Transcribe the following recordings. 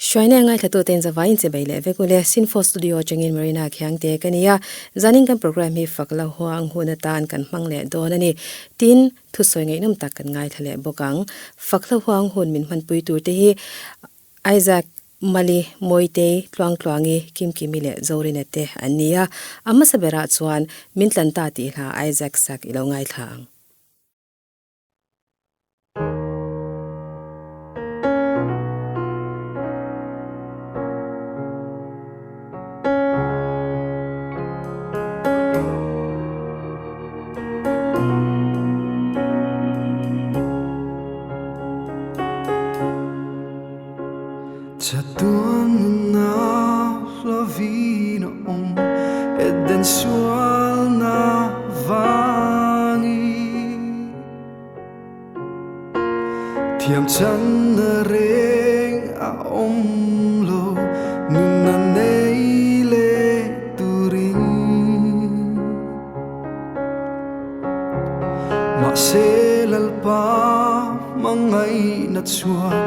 Hruaina ngaithlatute in zavaiin che bei leh vek ule. Sinfo Studio atangin Marina Khiangte ka ni a, zanin kan programme hi fak lo huang hun atan kan hmang leh dawn a ni. Tin, thusawi ngaihnawm tak kan ngaithla leh bawk ang. Fak lo huang hun min hmanpui turte hi Isaac, Mali, Mawitei, Tluangtluangi, Kimkimi leh Zorina te an ni a. A hmasa berah chuan min tlan ta tih hla Isaac sak i lo ngaithla ang. Chatuan nuna hlavin a awm Eden sualna vangin Thiam channa reng a awm lo nunna nei leh turin. Mahse Lalpa hmangaihna chuan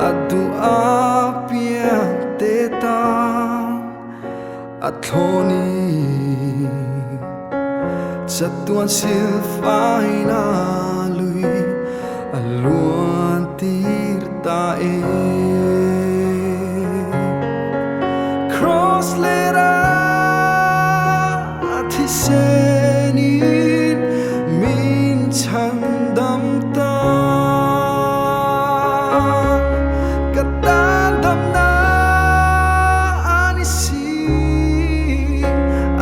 a duh apiang te tan a thlawni. Chatuan silfaina lui a luan tir ta e. Cross lera Thisenin min chhandam ta. Ka tan damna a ni si,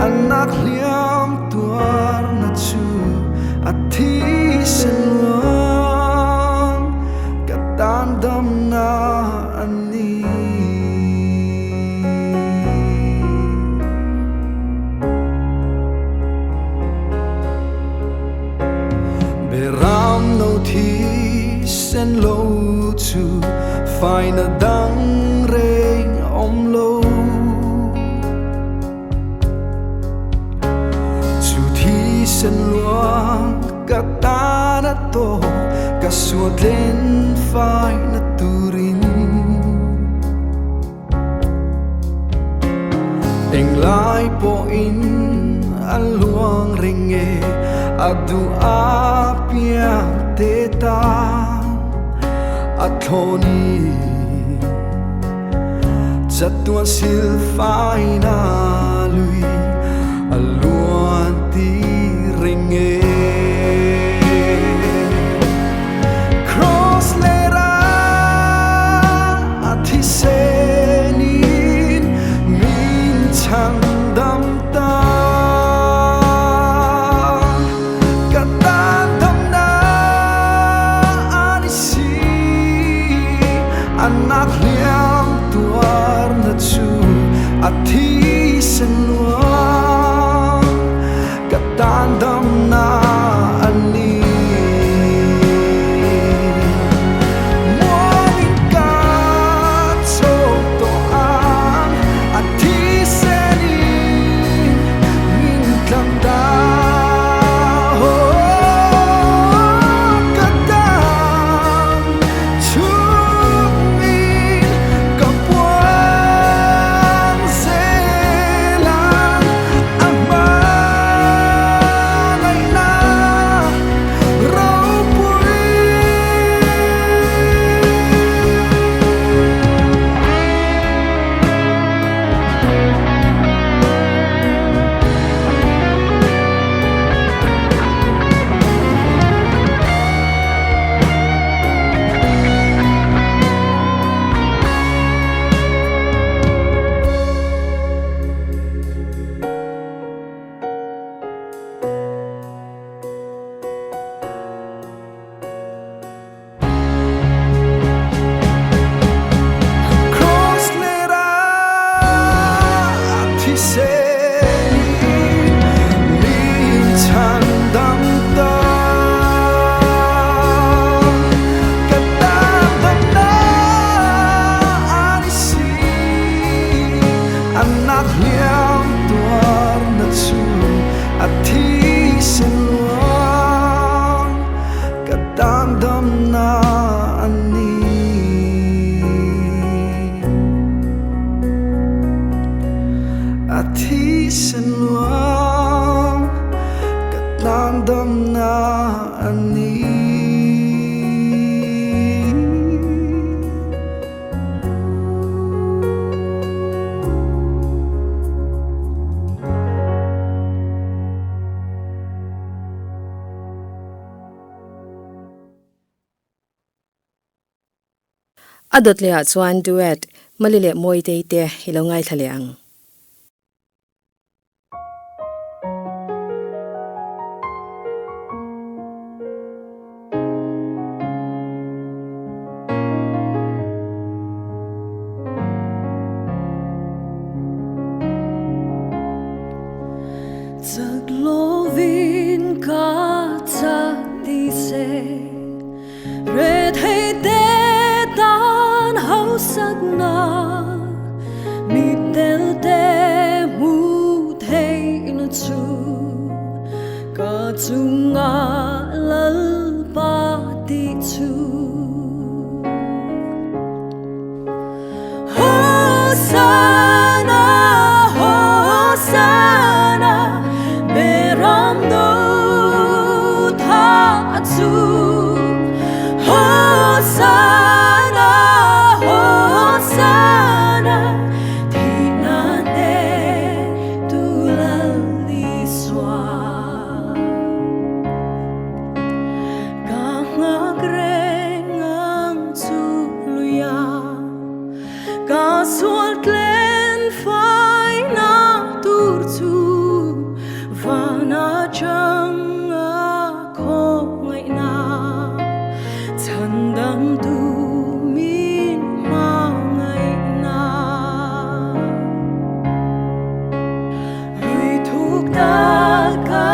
a nak hliam tuarna chu a thisen luang. Ka tan damna a ni. Beram no thisen lo chu faina dang reng awm lo. Chu thisen luang ka tan a tawk ka suatlen faina turin. Englai pawhin a luang reng e, a duh apiang te tan a thlawni. Chatuan silfaina lui a luan tir reng e. Cross lera a thisenin min chhandam ta. Ka tan damna a ni si, a nak hliam tuarna chu a thisen luang. Ka tan damna a ni. Muangin ka chawk tawh ang, a thisenin min tlang ta. Ka dam chhungin ka puang zel ang. Thisen luang ka tan damna a ni. A dawt leh ah chuan duet Mali leh Mawitei te i lo ngaithla leh ang. Chak lovin ka chak ti se, Rethei te tan hausakna, Mittel te hmu theihna chu, Ka chunga Lalpa tih chu. Hosanna, Hosanna, Beram no tha chu. Hosanna, Hosanna, thihna te tu Lal Isua. Ka nghak reng ang chu luia, ka sual tlen faina tur chu vana chang a khawngaihna chhandam tu min hmangaihna. Lui thuk tak ka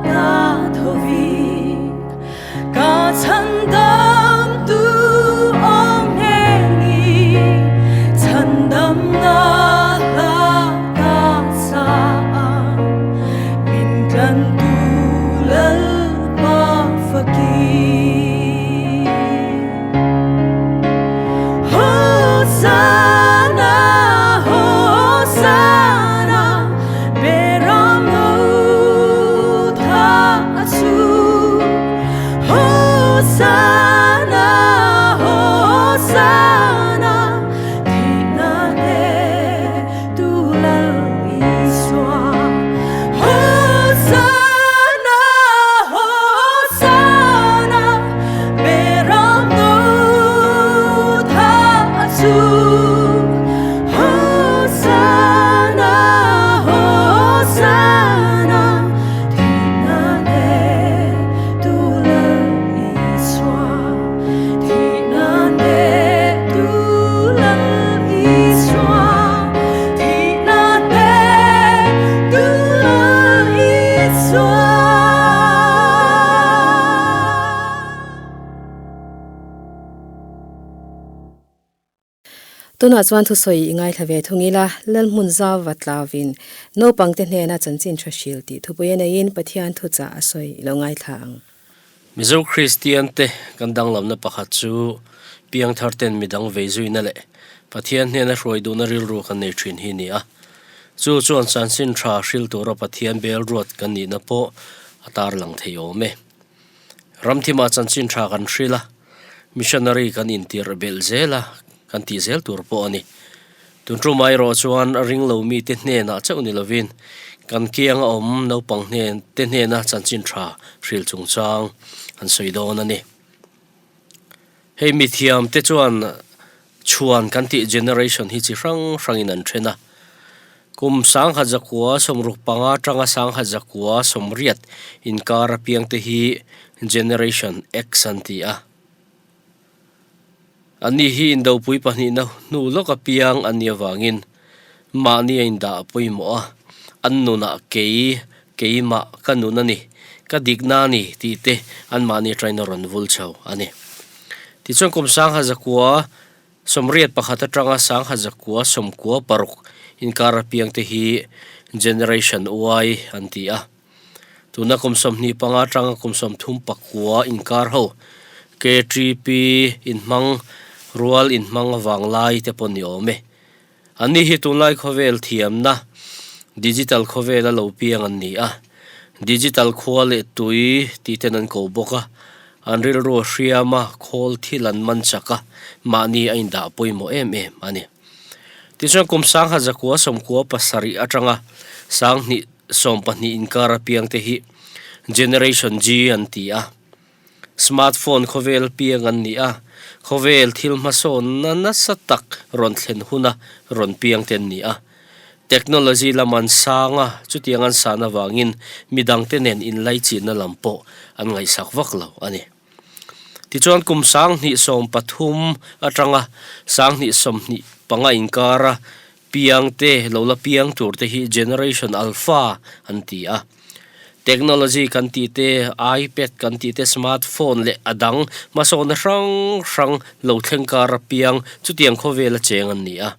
ta thovin ka chhandam tu awm ngengin chhandamna hla ka sa ang min tlantu Lalpa fakin. Hosanna, Hosanna, Beram no tha chu. Hosanna, Hosanna, thihna te tu Lal Isua. Hosanna, Hosanna, Beram no tha chu. Hosanna, Hosanna, thihna te tu Lal Isua. Thihna te tu Lal Isua. Thihna te tu Lal Isua. Tunah chuan thusawi i ngaithla ve thung ila, Lalhmun zau va tlavin naupangte hnena chanchin tha hril tih thupui a neiin Pathian thuchah a sawi i lo ngaithla ang. Mizo Kristiante kan danglamna pakhat chu piangtharten midang vei zuina leh Pathian hnena hruai duhna rilru kan nei thin hi a ni a. Chu chuan chanchin tha hril tura Pathian bel ruat kan nihna pawh a tarlang thei awm e. Ramthimah chanchin tha kan hril a, missionary kan intirh belh zel a, kan tih zel tur pawh a ni. Tun tumah erawh chuan ring lo mite hnenah chauh ni lovin kan kianga awm naupang hnen te hnena chanchin tha hril chungchang an sawi dawn a ni. Hei mithiam te chuan Chhuan kan tih generation hi chi hrang hrangin an then a. Kum sanghat zakua 65 atanga sanghat zakua 80 inkar apiangte hi Generation X an ti a. Anni hi indopui pahnihna hnu lawk apiang an nih avangin mahni a indah pawimawh a, an nunah kei, keimah, ka nun a ni, ka dikna a ni tih te anmahni atangin a rawn vul chho a ni. Tichuan kum 1981 atanga 1996 inkar apiangte hi Generation Y an ti a. Tuna kum 25 atanga kum 39 inkar ho KTP inhmang rual inhmang avang lai te pawh ni awm e. Anni hi tunlai khawvel thiamna Digital khawvela lo piang an ni a, digital khua leh tui tih ten an ko bawk a, an rilru a hriam a, khawl thil an man chak a, mahni a indah pawimawh em em a ni. Tichuan kum sangha zakua sawmkua pasarih atanga sanghnih sawmpahnih inkar apiang te hi Generation G an ti a. Smartphone khawvel piang an ni a, khawvel thil hmasawnna nasa tak rawn thlen huna rawn piang te an ni a. Technology lam an sang a, chutiang an san avangin midangte nen inlaichinna lam pawh an ngaihsak vak lo a ni. Tichuan kum 2013 atanga 2025 inkara piang te lo la piang tur te hi Generation Alpha an ti a. Technology kan tih te, iPad kan tih te, smartphone leh a dang hmasawnna hrang hrang lo thleng kar apiang chutiang khawvela cheng an ni a.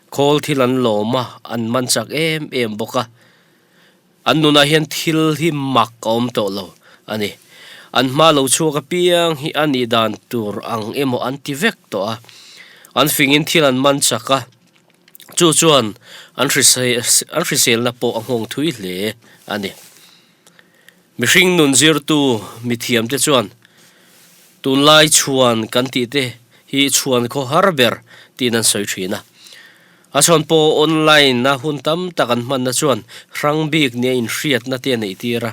Khawl thil an lawm a, an man chak em em bawk a. An nunah hian thil hi mak a awm tawh lo a ni. An hma lo chhuak apiang hi a nih dan tur ang emaw an ti vek tawh a. An fingin thil an man chak a. Chu chuan an an hriselna pawh a nghawng thui hle a ni. Mihring nun zirtu mithiamte chuan tunlai chhuan kan tih te hi chhuan khaw har ber tiin an sawi thin a. A chhawn pawh online a hun tam tak an hmanna chuan hrang bik nia inhriatna te a neih tir a.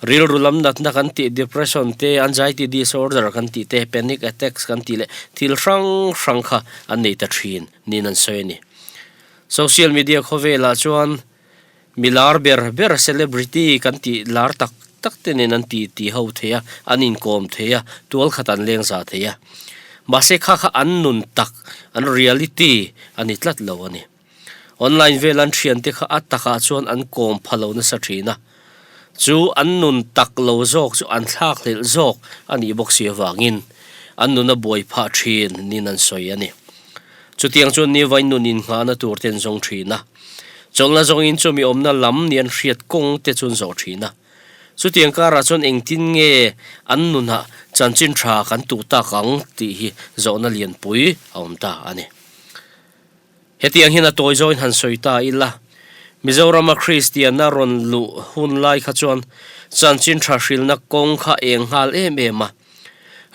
Rilru lam natna kan tih depression te, anxiety disorder kan tih te, panic attacks kan tih leh thil hrang hrang kha an nei ta thin niin an sawi a ni. Social media khawvelah chuan mi lar ber ber celebrity kan tih lar tak tak te nen an ti ti ho thei a, an inkawm thei a, tual khat an leng za thei a. Mahse kha kha an nun tak, an reality a ni tlat lo a ni. Online vel an thiante kha a takah chuan an kawm pha lo nasa thin a, chu an nun tak lo zawk chu an thlak hlelh zawk a nih bawk si avangin an nun a buai phah thin niin an sawi a ni. Chutiang chuan Nivain nun innghahna tur te an zawng thin a, chawlhna zawngin chumi awmna lam ni an hriat kawng te chu an zawh thin a. Chutiang karah chuan engtin nge an nunah chanchin tha kan tuh tak ang tih hi zawhna lianpui a awm ta a ni. Hetiang hian a tawi zawin han sawi ta ila, Mizorama Kristianna rawn luh hun lai kha chuan chanchin tha hrilhna kawng kha eng nghal em em a.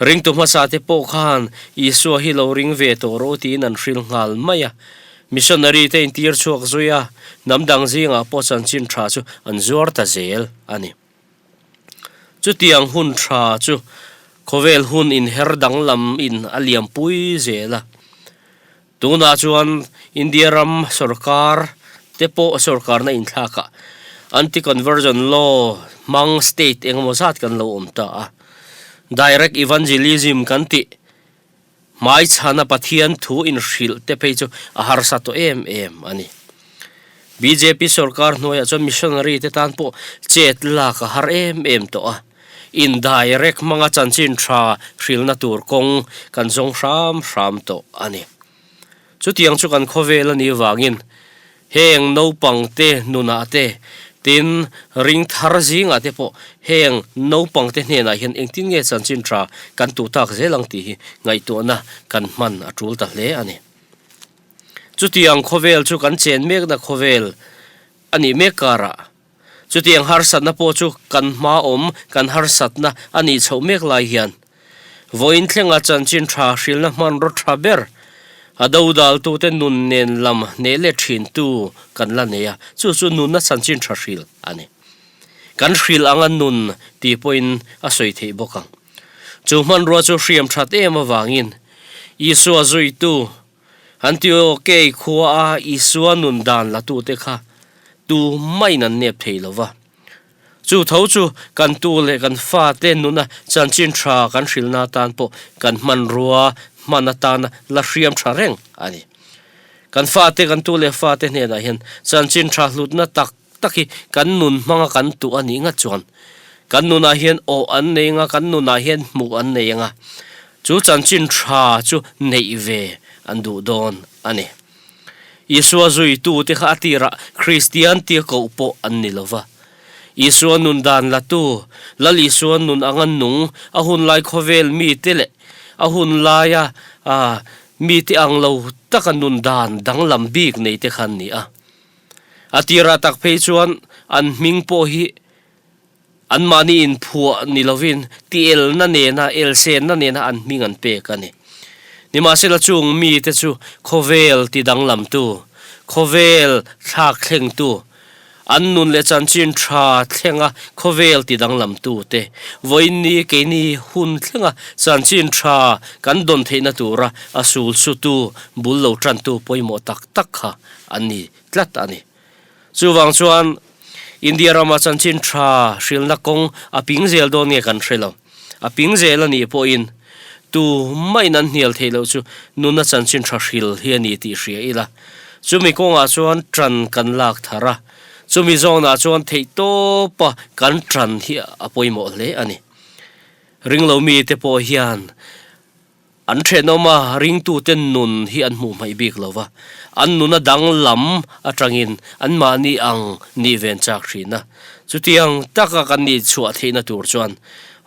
Ringtu hmasa te pawh khan Isua hi lo ring ve tawh rawh tiin an hrilh nghal mai a. Missionary te intir chhuak zui a, hnam dang zingah pawh chanchin tha chu an zuar ta zel a ni. Chutiang hun tha chu khawvel hun inher danglam in a liampui zel a. Tunah chuan India ram sorkar te pawh sorkarna inthlakah Anti-Conversion Law hmang state engemaw zat kan lo awm ta a. Direct Evangelism kan tih hmaichhana Pathian thu inhrilh te phei chu a harsa tawh em em a ni. Bjp sorkar hnuaiah chuan missionary te tan pawh chet lak a har em em tawh a. Indirect hmanga chanchin tha hrilna tur kawng kan zawng hram hram tawh a ni. Chutiang chu kan khawvel a nih vangin heng naupangte nunah te, tin ring thar zingah te pawh heng naupangte hnenah hian engtin nge chanchin tha kan tuh tak zel ang tih hi ngaihtuahna kan hman a tul ta hle a ni. Chutiang khawvel chu kan chen mekna khawvel a nih mek karah Chutiang harsatna pawh chu kan hma awm kan harsatna a nih chhoh mek lai hian vawiin thlenga chanchin tha hrilna hmanraw tha ber a dodaltute nun nen lam hneh let thintu kan la nei a, chu chu nunna chanchin tha hril a ni. Kan hril anga nun tih pawhin a sawi theih bawk ang. Chu hmanrua chu hriam that em avangin Isua zuitu Antiochei khua a Isua nun dan la tute kha tu maiin an nep thei lo va. Chu tho chu kan tu leh kan fate nuna chanchin tha kan hrilhna atan pawh kan hmanrua hman atana la hriam tha reng a ni. Kan fate kan tu leh fate hnenah hian chanchin tha hlutna tak tak hi kan nun hmanga kan tuh a nih ngat chuan kan nunah hian awh an nei anga, kan nunah hian hmuh an nei anga, chu chanchin tha chu neih ve an duh dawn a ni. Isua zuitute kha a tirah Kristian tia koh pawh an ni lo va. Isua nun dan latu, Lal Isua nun anga nung, a hunlai khawvel mite leh a hunlaia mite ang lo taka nun dan danglam bik neite kha an ni a. A tirah tak phei chuan an hming pawh hi anmahni inphuah ni lovin ti elna nena, elsenna nena an hming an pek a ni. Nimahsela chung mite chu khawvel ti danglamtu, khawvel thlak thlengtu, An nun leh chanchin tha thlenga khawvel ti danglamtu te, vawiinni keini hun thlenga chanchin tha kan dawn theihna tura a sul sutu bul lo tantu pawimawh tak tak kha an ni tlat a ni. Chuvang chuan India rama chanchin tha hrilna kawng a ping zel dawn nge kan hre lo. A ping zel a nih pawhin tu mahin an hnial theih loh chu nuna chanchin tha hril hi a ni tih hria ila. Chumi kawngah chuan ṭan kan lak thar a, chumi zawnah chuan theihtawpa kan ṭan hi a pawimawh hle a ni. Ringlo mite pawh hian An thenawm a, ringtute nun hi an hmuh hmaih bik lo va, an nuna danglam atangin anmahni ang nih ven chak thin a. Chutiang taka kan nih chhuah theihna tur chuan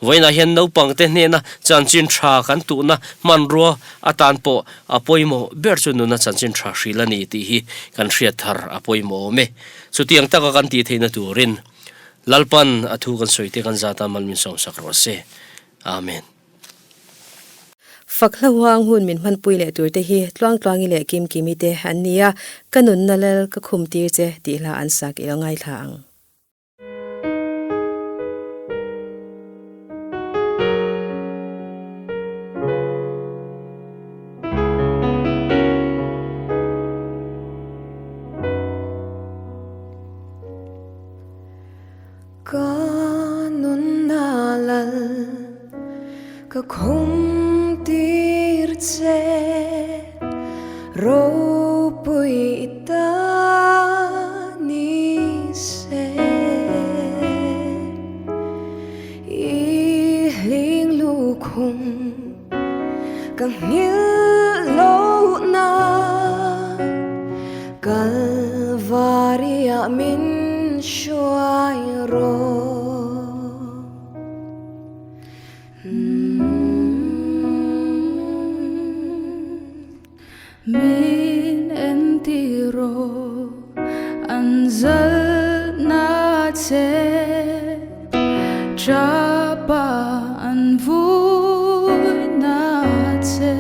vawiinah hian naupangte hnena chanchin tha kan tuhna hmanrua atan pawh a pawimawh ber chu nuna chanchin tha hril a ni tih hi kan hriat thar a pawimawh awm e. Chutiang taka kan tih theihna turin Lalpan a thu kan sawite kan zata mal min sawmsak rawh se. Amen. Fak hlahuang hun min hmanpui leh tur te hi Tluangtluangi leh Kimkimi te an ni a, ka nunna lal ka khum tir che tih hla an sak i lo ngaithla ang. Ka nunna lal ka khum tir che ropui i ta ni se. I hling lukhum ka nghilh lohna Kalvaria min hruai rawh. Min entir rawh an zalna che Chapa an vuina che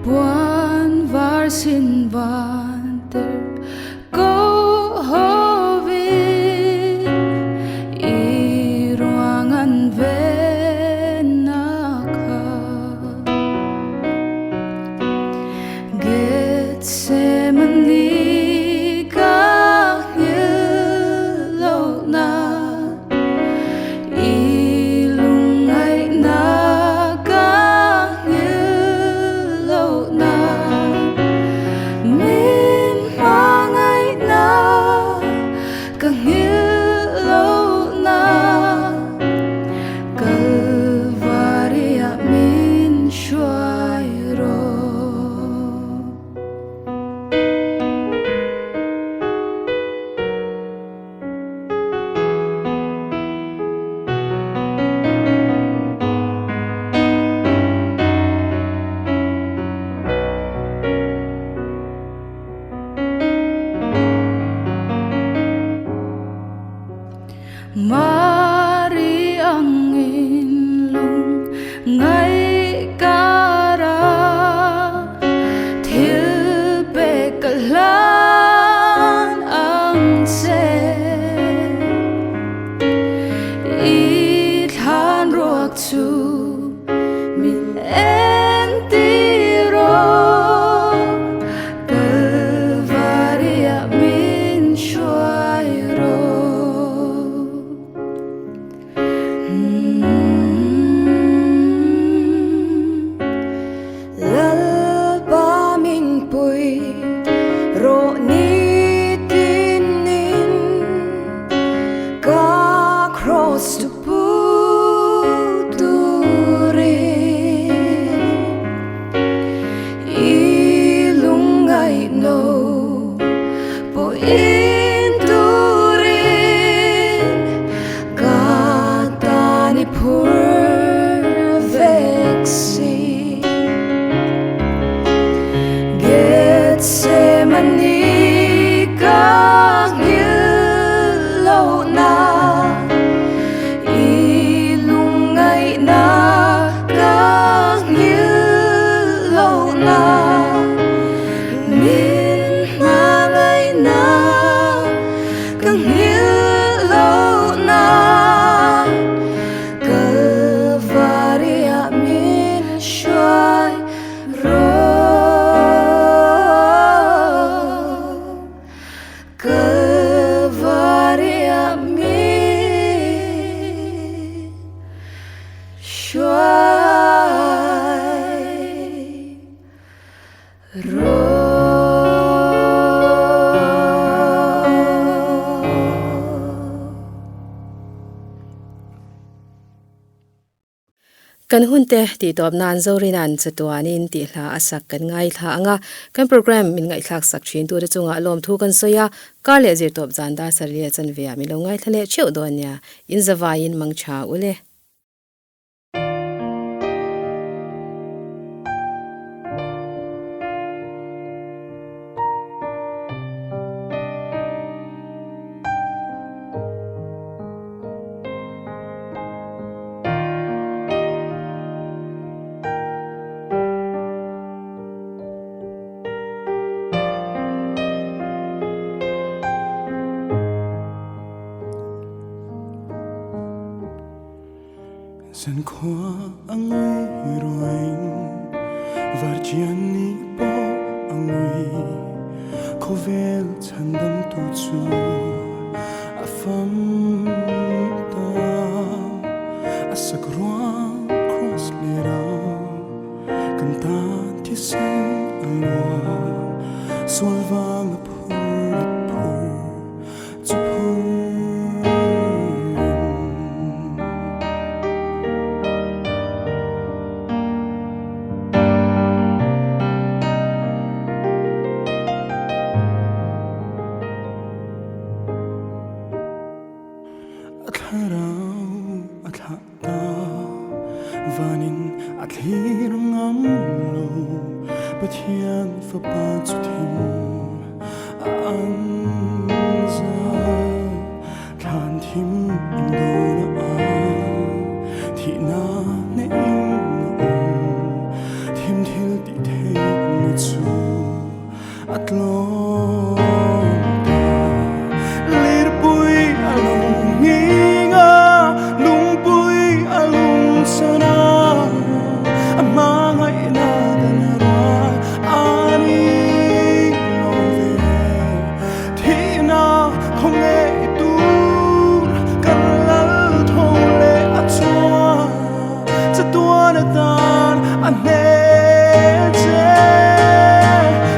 Puan var sin van ter ko hovin I ruang an venna kha Gethsemane ka nghilh lohna I lungngaihna ka nghilh lohna Min. Kan hunte tihtawp nan Zorina'n chatuanin tih hla a sak kan ngaithla ang a, kan programme min ngaihthlak sak thin tute chungah lawmthu kan sawi a, kar leh zirtawp zan dar sarih leh chanve ah min lo ngaithla leh theuh dawn nia, in zavaiin mangtha ule. Zankhua a ngui ruain Vartian ni pawh a ngui Khawvel chhandamtu chu a fam ta A sak ruang cross leh rang Kan tan thisen a luang Sual vang a phur rit phur chu phur in. A thlarau a thlah ta, vanin a thlir ngam lo, Pathian fapa chu thim a an zal, thlan thim in dawna a thihna neih in a awm, thim thil tih theihna chu a tlawm ta. Lirpui a lo nghing a, lungpui a lungchhan a, a hmangaihna kan rual a ni lo ve. Thihna khaw ngei tur kan lal tho leh a chuan chatuan atan a hne che.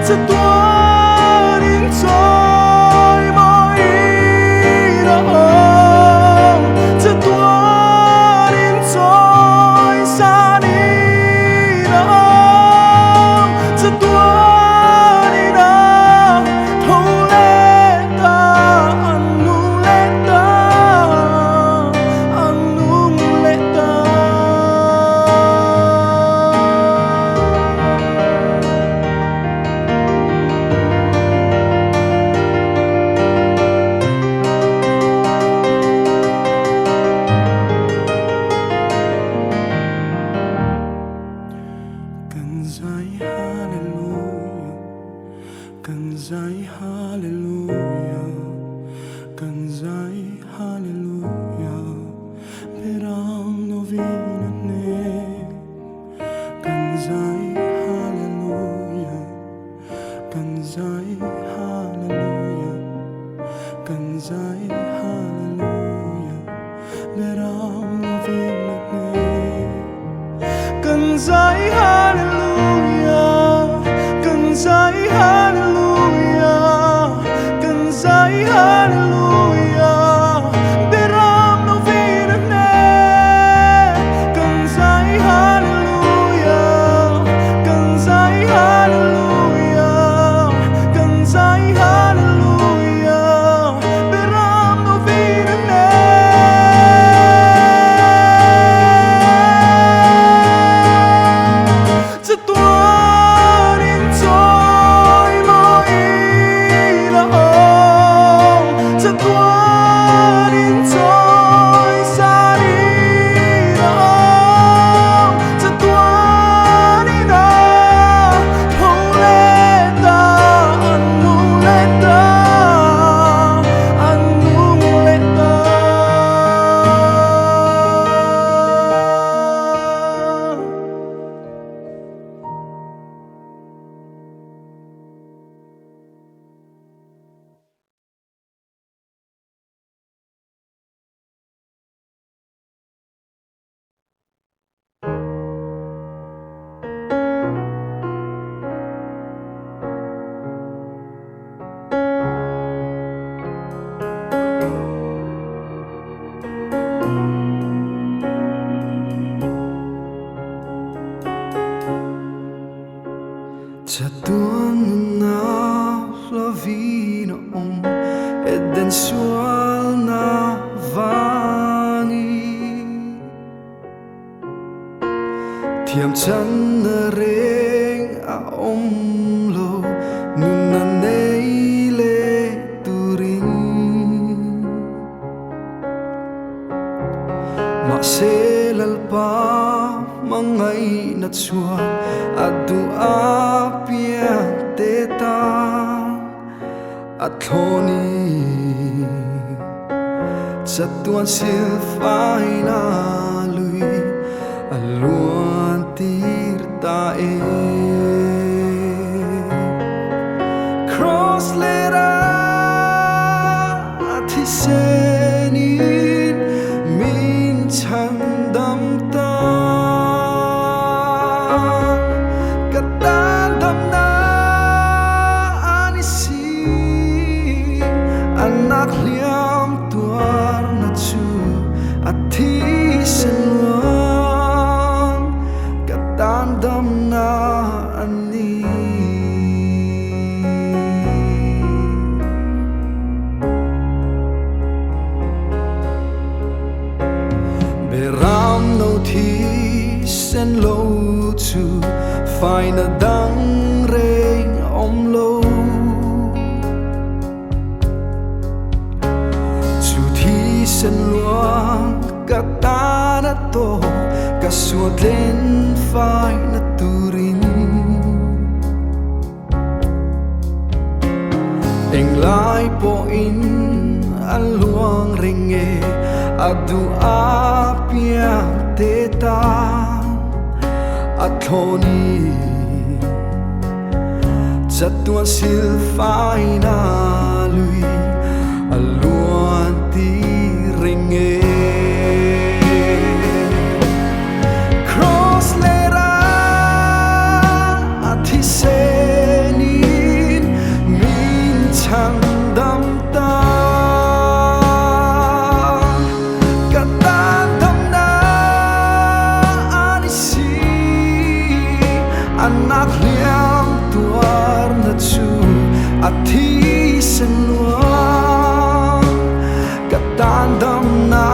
Chatuan in chawi mawiin a awm, chatuan in chawi sanin a awm, chatuan in a tho leh ta, an nung leh ta, an nung leh ta. Kan zai hallelujah, kan zai hallelujah, kan zai hallelujah, Beram novina hne. Kan zai hallelujah, kan zai hallelujah, kan zai hallelujah, Beram novina hne. Kan zai hallelujah, kan zai hallelujah, kan zai hallelujah. Chatuan nunna hlavin a awm Eden sualna vangin. Thiam channa reng a awm lo nunna nei leh turin. Mahse Lalpa hmangaihna chuan a duh apiang te tan a thlawni. Chatuan silfaina lui a luan tir ta e. Kraws lera thisenin min chhandam ta. Ka tan damna a ni si, a nak hliam tuarna chu a thisen luang ka tan damna a ni. Beram no thisen lo chu faina dang reng awm lo. Chu thisen luang ka tan a tawk ka sual tlen faina turin. Englai pawhin a luang reng e, a duh apiang te tan a thlawni. Chatuan silfaina lui a luan tir reng e. Kraws lera a thisenin min chhandam ta. Ka tan damna a ni si, a nak hliam tuarna chu a thisen luang ka tan damna.